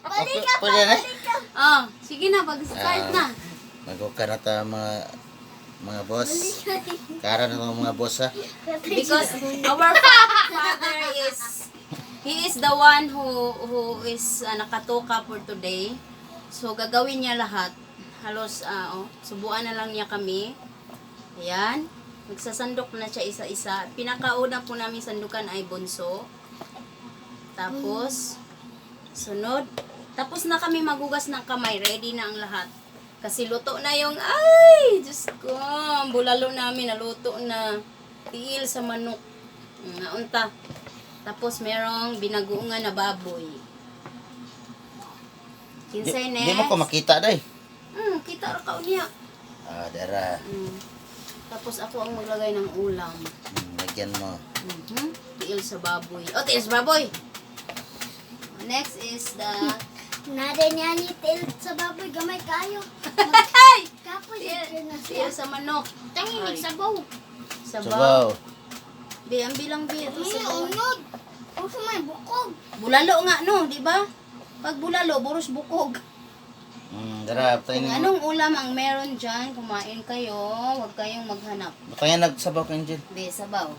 Balik ka. Pwede na. Oh, sige na, pag-start na. Maghuka na ta mga boss. Kara na ta mga boss ha. Because our father is, he is the one who is nakatoka for today. So gagawin niya lahat. Halos oh, subuan na lang niya kami. Ayan. Magsasandok na siya isa-isa. Pinakauna po namin sandukan ay bunso. Tapos sunod. Tapos na kami magugas ng kamay. Ready na ang lahat. Kasi luto na yung, ay, Diyos ko, ang bulalo namin, naluto na. Tiil sa manok. Naunta. Tapos merong binagoongan na baboy. Di, Kinsay di mo next? ko makita day. Kita ra ka niya. Ah, dara. Tapos ako ang maglagay ng ulam. Lagyan mo. Tiil sa baboy. Oh, tiil sa baboy! Next is the Nade niya ni til sa baboy gamay kayo. Ay! Kapoy Tiil, na siya. tiil sa manok. Tanginig sabaw. Sabaw. Sabaw. Bi, ang bilang bi. Ito May sabaw. unod. Uso may bukog. Bulalo nga, no? Di ba? Pag bulalo, boros bukog. Dara, Kung tangin. anong ulam ang meron dyan, kumain kayo. Huwag kayong maghanap. Tangin nagsabaw ka, Angel. Be, sabaw.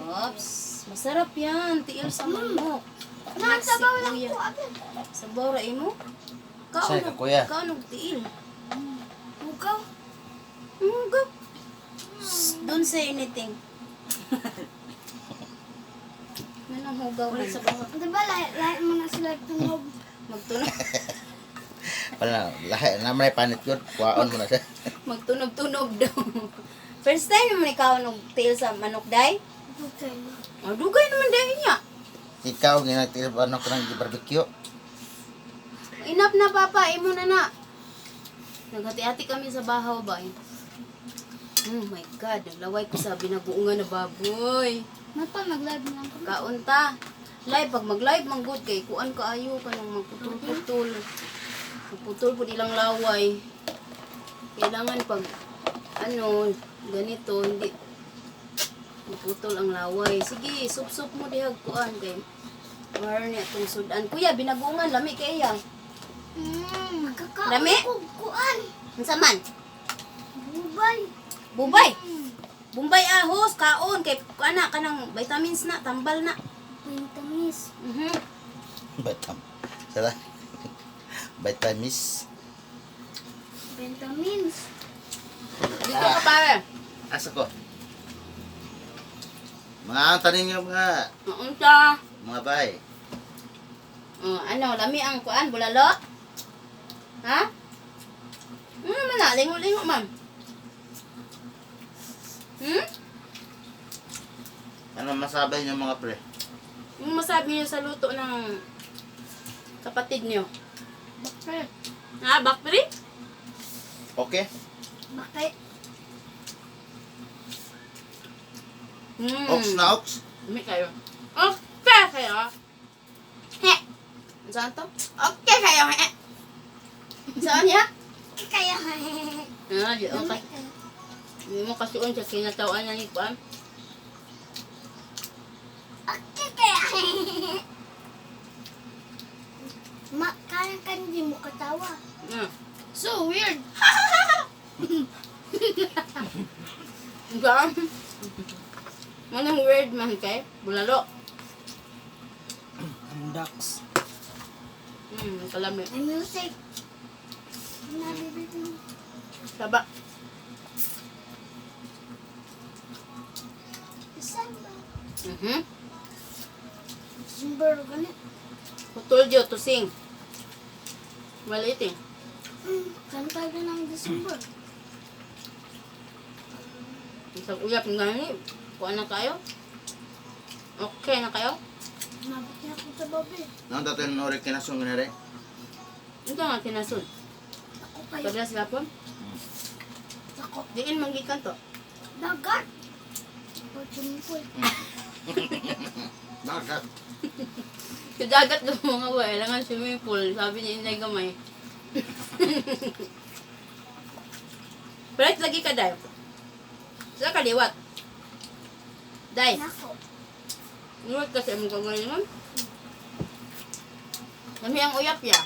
Oops. Masarap yan. Tiil sa manok. Na Next, si sabaw lang Kuya. ko abi. Sabaw ra imo? Sa'yo ka, Kuya. Kaon og tiil. Bukaw. Go. Shh, don't say anything. Manong hugaw man sa baho. Di ba lahi lahi mo na sila tunog. Magtunog, Wala, lahi na may panit yun. Kuwaon mo na siya. magtunog-tunog daw. First time naman ikaw og tiil sa manok day? Bukay na. Oh, dugay naman day niya. Ikaw, ginagtilip ano ka ng barbecue. Enough na papa, imo na na. Naghati-hati kami sa bahaw ba eh. Oh my God, naglaway ko sa binagoongan na baboy. Mapa mag-live lang kami. Kaunta. Live, pag mag-live, manggod kay kuan kaayo ka nang magputol-putol. Magputol po ilang laway. Kailangan pag ano, ganito, hindi maputol ang laway. Sige, sup-sup mo dihag kuan kay War niya itong sudan. Kuya, binagungan, lami kay iya. Kakaon Lami? ko kuan. Unsa man? Bubay. Bumbay. Bumbay ahos, kaon kay ana kanang vitamins na, tambal na. Vitamins. Batam. Sala. Vitamis. Vitamins. Dito ka pare. Asa ko? Mga ang tanin nga mga Unsa? mga bay. Oh, ano, lami ang kuan bulalo? Ha? Ano naman na? Lingo-lingo man. Ano masabi niyo mga pre? Yung masabi niyo sa luto ng kapatid niyo? Bakit? Ha? Bakpri? Okay? Bakit? Ox na ox. Lami kayo. Okay kayo. He. Saan to? Okay kayo. He. Saan niya? Kaya. Ah, di okay. Hindi mo kasuon sa kinatawan na ni Kuan. Okay kaya. Ma, kaya ka hindi mo katawa. So weird. Gaan. Manang weird man kay bulalo. Ang ducks. Kalami. May music. Nabibig mo. Saba. December. December ganit. Putol you to sing. Well eating. Kanta ka ng December. Sa uyap ng gani. Kuha na kayo. Okay na kayo? Nabot niya ako sa babi. Nang tato yung nori kinasong nga rin. Ito nga kinasun. Ako kayo. Paglas gapon. Ako. Diin manggikan to. Dagat. Pag-swimming Dagat. Sa dagat ng mga boy, kailangan swimming pool. Sabi niya Inday Gamay. Palit lagi ka, Day. Sa kaliwat. Day, Nako. liwat kasi ang kagalingan. Lami ang uyap ya.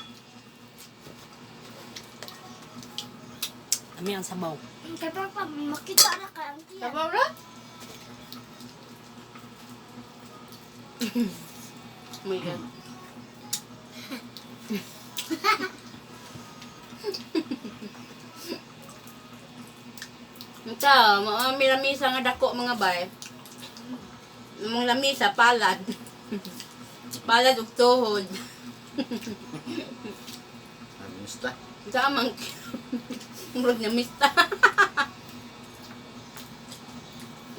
Ami ang sabaw. Kay papa, makita na kay ang tiyan. Sabaw ra? Oh my God. Ito, mga may lamisa nga dako mga bay. Mga lamisa, palad. Palad ug tuhod. Ang mista. Sa amang murag na mista.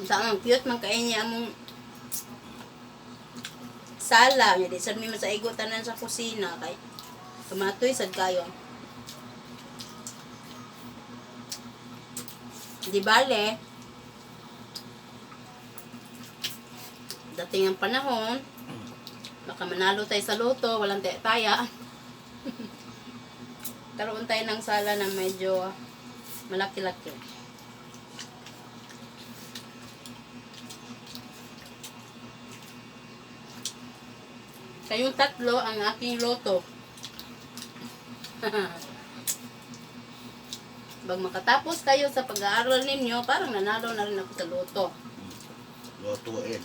Sa amang cute man kay niya among sala nya di sad mi masaigo tanan sa kusina kay kamatoy sad kayo. Di bale, dating ang panahon, baka manalo tayo sa loto, walang taya. Karoon tayo ng sala na medyo malaki-laki. Kayong tatlo ang aking loto. Pag makatapos kayo sa pag-aaral ninyo, parang nanalo na rin ako sa loto. Lutuin.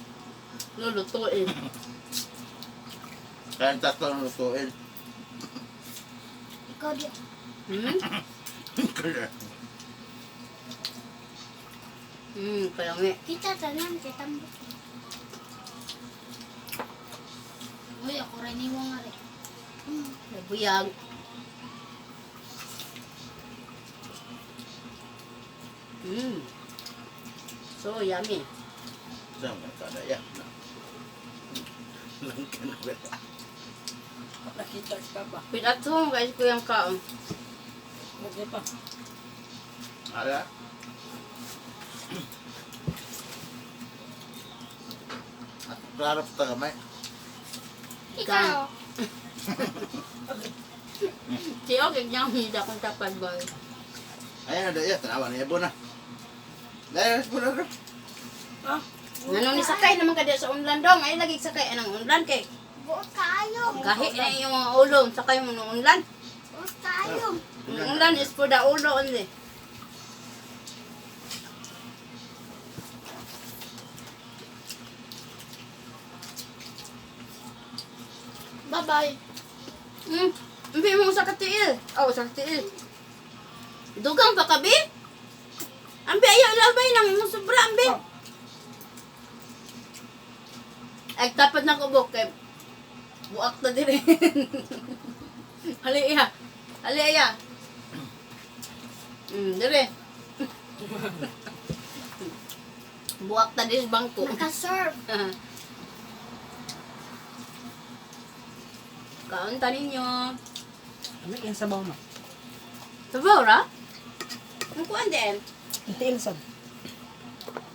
Lulutuin. Kaya ang tatlo ang lutuin. Ikaw di. Hmm? Kaya nga. Kita tanan kay tambok. Uy, ako rin nimo nga rin. Nabuyag. So yummy. Saan ka kada ya? Langkan na. Nakita si Papa. Wait at home guys, ko yung kaon. Okay pa. Ara. At klaro pa kamay. Ikaw. Si okay niya hindi akong tapad boy. Ayan na ya, tanawa niya na. Dahil po na. Ah, Nanong ni sakay naman ka sa unlan dong, ay lagi sakay anang unlan kay. Buot kaayo. Gahi na yung mga ulo, sakay mo ng unlan. Buot kaayo. Ang unlan is for the ulo only. Bye-bye. Hindi mo sa katiil. Oh, sa katiil. Dugang pa kabi? Ambi ayaw labay nang imong sobra ambi. Ay tapad na kubok kay buak na dire. Hali iya. Hali iya. Dire. Buak ta dire sa bangko. Naka-serve. Kaon ta ninyo. Ami ang sabaw ma. Sabaw ra? Ang kuan din. Ang tiil sad.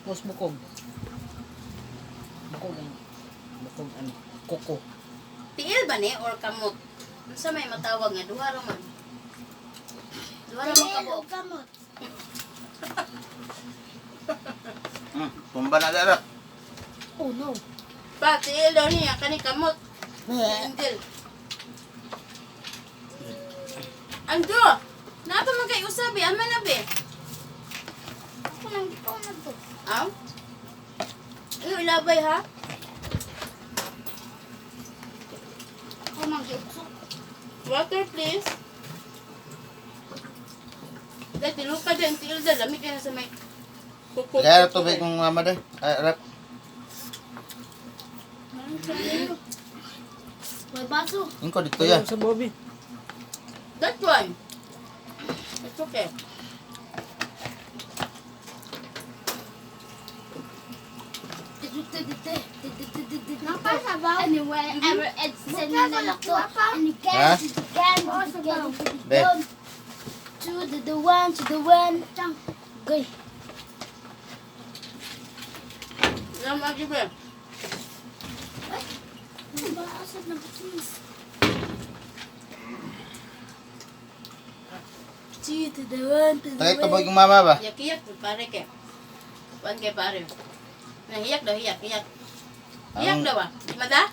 Tapos bukog. Bukog ano. Bukog ano. Kuko. Tiil ba ni or kamot? Unsa may matawag nga duha ra man? Duha ra man Tiil kabok. o gamot. Tumba na dara. Oh no. Pa tiil daw niya kani kamot. Tiil. Ando. Napa man kay usabi ama na be. Ako nang di ko na to. Aw. Ayo ilabay ha. Ako nang giuksok. Water please. Dahil tiluka din tiil dahil lamig kayo sa may kuko. Kaya tubig mong mama day. Ay, rap. Maraming salamat. May baso. Ingko dito ya. Ang sabaw bi. That one. It's okay. Napasabaw. Anywhere ever it's and again, Ha? again, again, Be. again. To the one, to the one. Gay. Yan, Magi Be. Baso na please. Two to the one, to the Tagay one. tubig mong mama ba? Hiyak-hiyak, pare ke. Kuan kay pare. Nahiyak daw, hiyak, hiyak. Hiyak Ang- daw ah. Di ba da?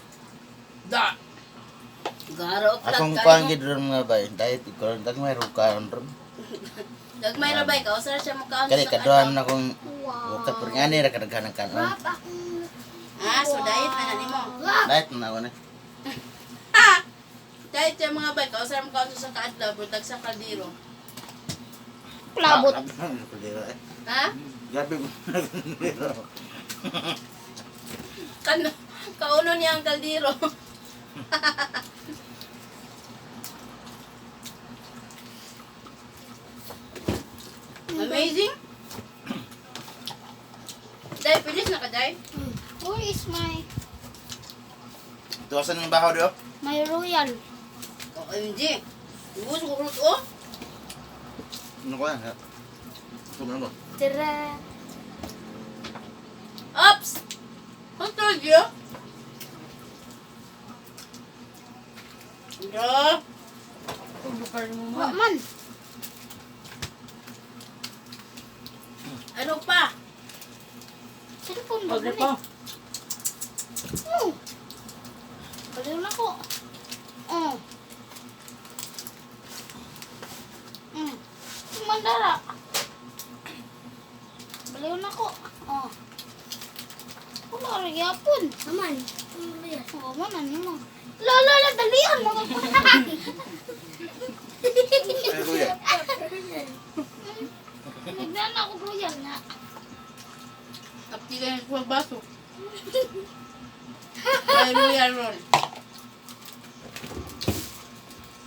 Da. Garo plat Akong kayo. kuan gid ron mga bay, diet ko ron tag may rukaon ron. Gagmay ra bay ka usara siya makaon Kani sa kaduhan adlaw. na kong Wow. uka pero ngani ra kadaghan ang kanon. Rap akong... Ah, so diet na na nimo. Rap! Diet na ako na. Ha! Diet siya mga bay ka usara makaon sa kaadlaw pero tag sa kaldero. Plabot. Eh. Ha? Grabe mo. Kan kauno niya ang kaldero. Amazing. Day, finish na ka, Day? Where is my Tuwasan ng bahaw do. my royal? OMG. Ubus ko kurot, oh. Ano ko yan? Ano ko? Tara. Ops! Who told you? Bro, Wa man. ano pa? Cellphone ba Pagod gani? pa. Oh. Baliw na ko. Oh. Mandara. Baliw na ko. Oh. Wala ra gyapon. Naman. Oh, man ano mo. La la la dalian mo. Ay, kuya. Nagdana ako royal na. Kapti ka ng baso. Ay, royal roll.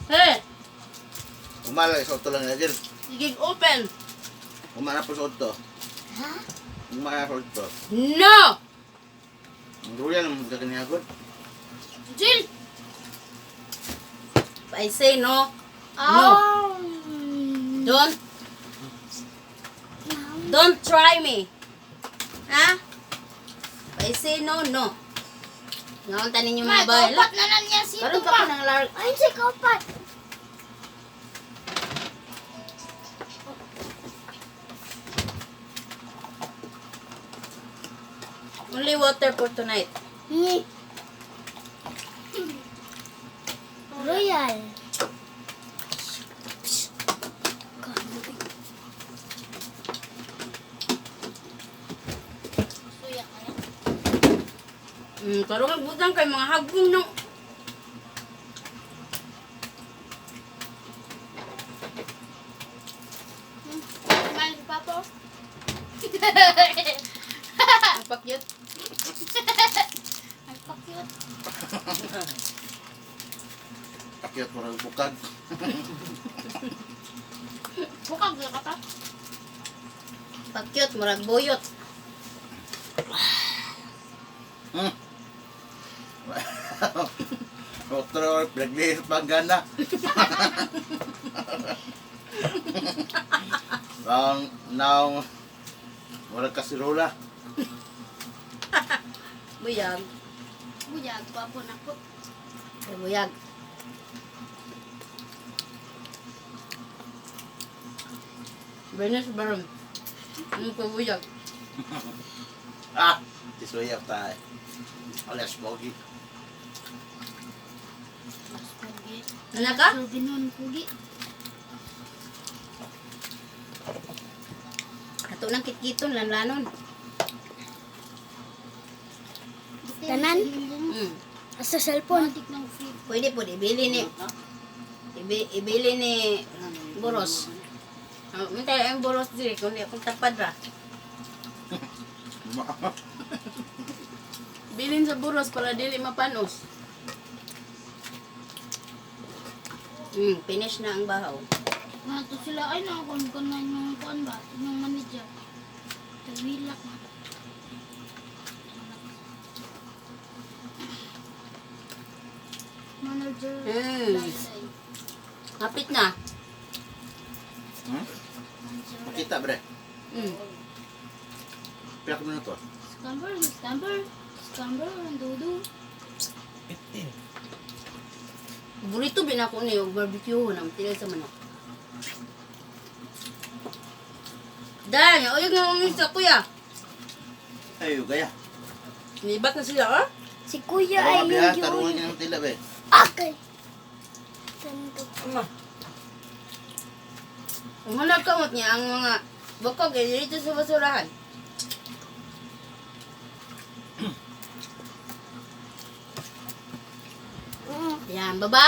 Hey! Umala sa auto lang na dyan. Sige, open! Umala po sa auto. Ha? Umala sa auto. No! Ang royal ang kakanihagod. Jill. I say no. No. Don't. Don't try me. Ha? I say no, no. Ngayon tanin yung Ma, mga bahay. kaupat na lang niya si Karon pa ko ng lar... Ay, si kaupat. Only water for tonight. Ni. Royal. Karon nga butang kay mga hagong nang Man, papo. Ang pakyut. Ang pakyut. Pakyat mo rin bukag. Bukag na ka pa. Pakyut murag buyot. Otro, pinaglihis panggana. Ang naong wala kasirola. Buyag. Buyag, papo na ko. Ay, buyag. Bernes baron. Ano ko buyag? Ah, tisuya tayo. Alas pogi. Pugi. Ano ka? So, ginon, pugi. Ato nang kitkiton lanlanon. Tanan? Sa cellphone. Pwede po ibili ni ibili ni Boros. Ah, mintay ang Boros diri kundi akong tapad ra. Bilin sa Boros para dili mapanos. Finish na ang bahaw. Mga to sila ay nakakon ko na yung kuan ba? Yung manager. Tawilak na. Manager. Lalay. Kapit na. Manager. Makita bre. Pila ka minuto. Scamper, scamper, scamper, dudu. 15. Burrito binako ni og barbecue na tiil sa manok. Dahil, uyog na umis sa kuya. Ay, gaya. Nibat na sila, ah? Si kuya ay Tarungan biya, yung tarungan niya ng tila be. Okay. Ama. Ang hanap kamot niya ang mga bukog eh, dito sa basurahan. Yan, bye-bye!